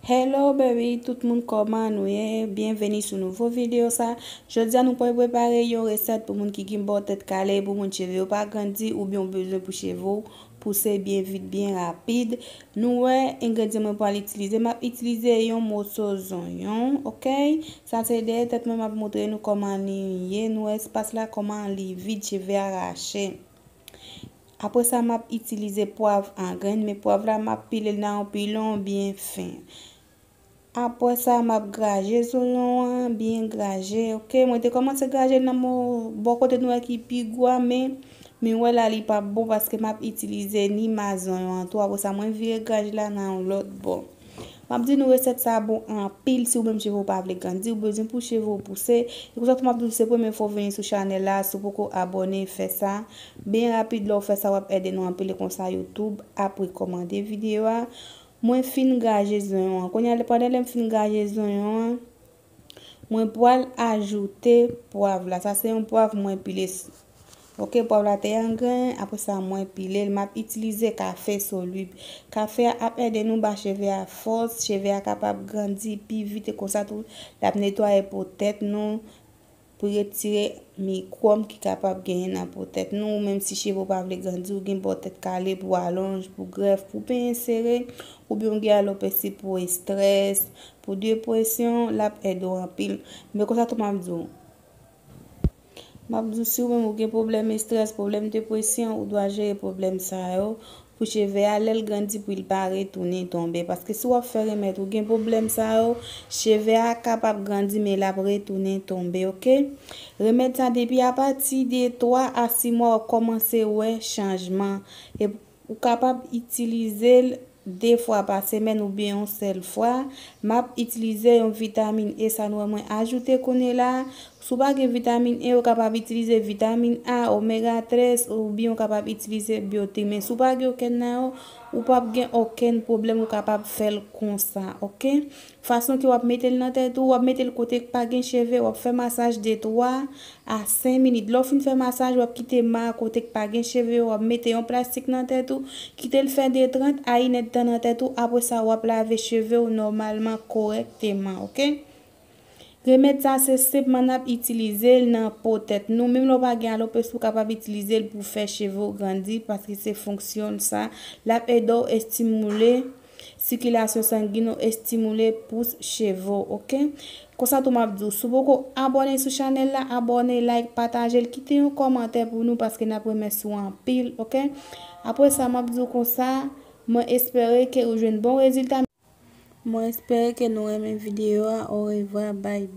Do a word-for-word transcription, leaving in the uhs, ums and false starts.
Hello baby, tout moun, kòman nou ye? Byenveni sou nouvo videyo sa. Jodi a nou pral prepare yon resèt pou moun ki gen bò tèt kale, pou moun cheve yo pa grandi oubyen ou bezwen pou cheve w pouse byen vit, byen rapid. Nou wè engredyan mwen pral itilize. M ap itilize yon moso zonyon, oke? Sa se dèyè tèt mwen, m ap montre nou kòman li ye. Nou wè espas la kòman li vid, cheve a rache. Apre sa, m ap itilize pwav an grenn, men pwav la, m ap pile l nan yon pilon byen fen. Apre sa, m ap graje zonyon an, byen graje, oke? Mwen te kòmanse graje l nan mo-, bò kote nou wè ki pi gwo a, men, men wè la, li p ap bon paske m ap itilize ni ma zonyon an tou. Apre sa, mwen vire graje la nan yon lòt bò. M ap di nou resèt sa bon anpil si ou menm cheve w pa vle grandi, ou bezwen pou cheve w pouse. E konsa tou m ap di w se premye fwa w vini sou chanèl la, si w poko abòne, fè sa. Byen rapid, lè w fè sa, w ap ede nou anpil, e konsa YouTube ap rekòmande videyo a. Mwen fin graje zonyon an. Kounye a, pandan lè m fin graje zonyon an, mwen pral ajoute pwav la. Sa se yon pwav mwen pile. Oke, pwav la te an grenn, apre sa mwen pile l. M ap itilize kafe solib. Kafe a ap ede nou ba cheve a fòs, cheve a kapab grandi pi vit, e konsa tou, l ap netwaye po tèt nou, pou retire mikwòb ki kapab genyen nan po tèt nou, ou menm si cheve w pa vle grandi, ou gen bò tèt kale, pou alonj, pou grèf, pou penyen sere, oubyen ou gen alopesi pou estrès, pou depresyon, l ap ede w anpil. Men konsa tou m ap di w. M ap di w, si ou menm ou gen pwoblèm estrès, pwoblèm depresyon, ou dwa jere pwoblèm sa yo pou cheve a, lè l grandi, pou l pa retounen tonbe. Paske si w ap fè remèd, ou gen pwoblèm sa yo, cheve a kapab grandi, men l ap retounen tonbe, oke? Remèd sa, depi apati de twa a sis mwa, w ap kòmanse wè chanjman. E ou kapab itilize l de fwa pa semèn oubyen yon sèl fwa. M ap itilize yon vitamin E, sa nou wè mwen ajoute kounye la. Si w pa gen vitamin E, ou kapab itilize vitamin A, omega tres, oubyen ou kapab itilize byotin. Men si w pa gen okenn nan yo, ou p ap gen okenn pwoblèm, ou kapab fè l konsa, oke? Fason ke w ap mete l nan tèt ou, w ap mete l kote k pa gen cheve, w ap fè masaj de twa a senk minit. Lè w fin fè masaj, w ap kite ma kote k pa gen cheve, w ap mete yon plastik nan tèt ou, kite l fè de trant a inèdtan nan tèt ou, apre sa w ap lave cheve w nòmalman, kòrèkteman, oke? Remèd sa se senpman n ap itilize l nan po tèt nou. Menm lè w pa gen alopesi, ou kapab itilize l pou fè cheve w grandi, paske se fonksyon l sa. L ap ede w estimile sikilasyon sangin ou, estimile pous cheve w, oke? Konsa tou m ap di w, si w poko abòne sou chanèl la, abòne, like, pataje l, kite yon kòmantè pou nou, paske n ap remèsye w anpil, oke? Apre sa, m ap di w konsa, mwen espere ke ou jwenn bon rezilta. Mwen espere ke nou renmen videyo a. Orevwa, bye bye.